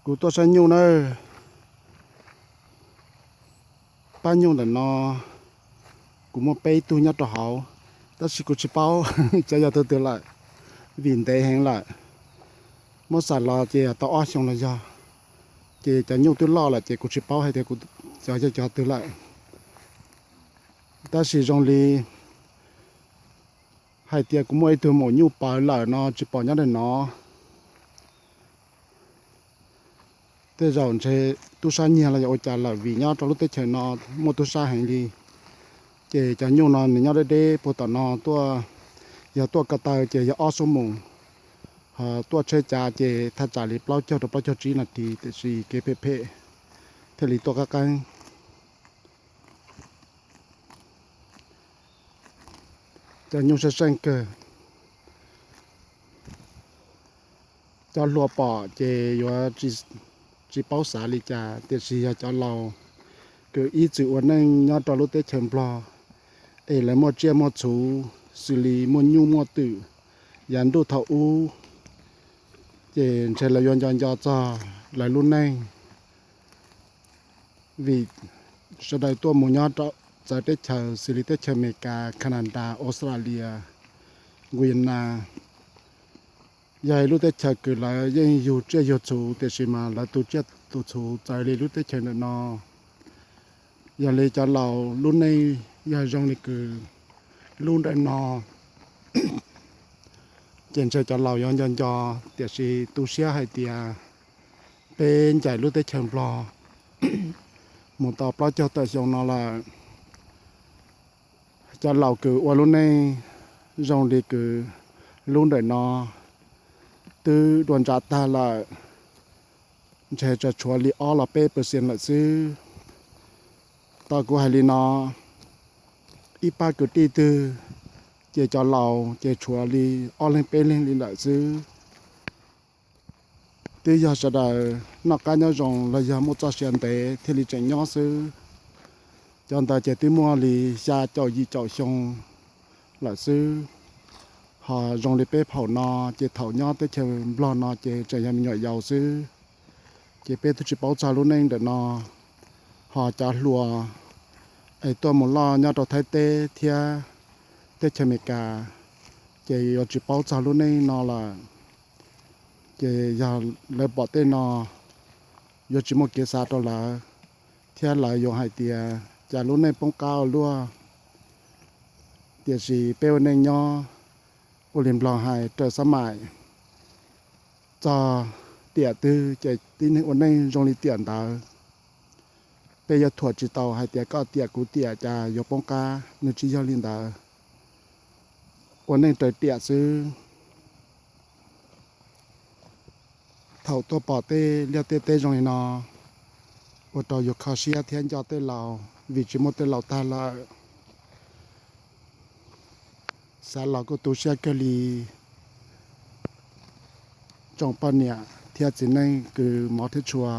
Kuv tuaj saib nyuj na. Pab nyuj ntawm no kuv muaj peb tug nyob rau hauv, tab sis kuv tsis paub cov yog tug twg lawm, vim ntev heev lawm. Muab xam los ces tau ob xyoo los yog, ces cov nyuj twb loj lawm ces kuv tsis paub hais tias kuv cov yog cov twg lawm. Tab sis zoo li hais tias kuv muaj ib tug maum nyuj pawv lawm no tsis pom nyob ntawm no. Tej zaum ntshe tub sab nyiag los yog ua cas lawm vim nyob rau lub teb chaws no muaj tub sab heev li. Ces cov nyuj no nws nyob deb deb puag tom no tuaj, yog tuaj ko taw ces yog ob xuab moos, ho tuaj tsheb cav ces thaj tsam li plaub caug rau plaub caug tsib nas this, tiam sis kev phem phem thiaj li tuaj qab qeeb. Cov nyuj seej seej kawg. Cov hluas pom ces yuav tsis paub xav li cas, tiam sis yog cov laus kws ib txwm ua neej nyob rau lub teb chaws Nplog es lawv muaj tsiaj muaj txhu xws li muaj nyuj muaj twm yav ntuj thaum ub, ces ntshe lawv yuav nco nco txog lawv lub neej. Vim sawv daws tuaj mus nyob rau txawv teb chaws xws li teb chaws Amelikas, Canada, Australia, Guyana, yog ib lub teb chaws kws lawv yeej yug tsiaj yug txhu, tiam sis mas lawv tu tsiaj tu txhu txawv li lub teb chaws ntawm no. Yog li cov laus lub neej yog zoo li kws lub nram no, ces ntshe cov laus yuav nco nco, tiam sis tu siab hais tias peb ncaim lub teb chaws Nplog mus tau plaub caug tawm xyoo no lawm. Cov laus kws ua lub neej zoo li kws lub nram no twb dua ntsa tag lawm, ntshe tsuas tshuav li ob los peb percent lawm xwb. Tau kuv hais li no, ib pab kwv tij twg ces cov laus ces tshuav li ob leeg peb leeg li lawm xwb. Twb yog sawv daws noj qab nyob zoo los yog muaj txoj sia ntev thiaj li tseem nyob xwb. Cov ntawd ces twb muaj li xya caum yim caum xyoo lawm xwb. Ho zoo li peb phaum no ces thaum nyob teb chaws Nplog no ces tseem yog me nyuam yaus xwb. Ces peb twb tsis paub txog lub neej ntawm no. Ho cov hluas es tuaj mus loj nyob rau Thaib teb thiab teb chaws Amelikas, ces yuav tsis paub txog lub neej no lawm. Ces yog lawv pom tej no yuav tsis muaj kev xav rau lawv, thiab lawv yuav hais tias cas lub neej poob qab ua luaj. Tiam sis peb ua neej nyob ua li Nplog hais raws xab maim, txog tiam twg ces tib neeg ua neej zoo li tiam ntawd. Peb yuav thuam tsis tau hais tias koj tiam kuv tiam cas yuav poob qab, nws tsis yog li ntawd. Ua neej raws tiam xwb. Thaum tuaj pom tej liaj tej teb zoo li no, ua rau yus kho siab thiab nco tej laus, vim tsis muaj tej laus tag lawm. Xav los kuj tu siab kawg li. Tsoom poj niam thiab txiv neej kws mov thiab tshua,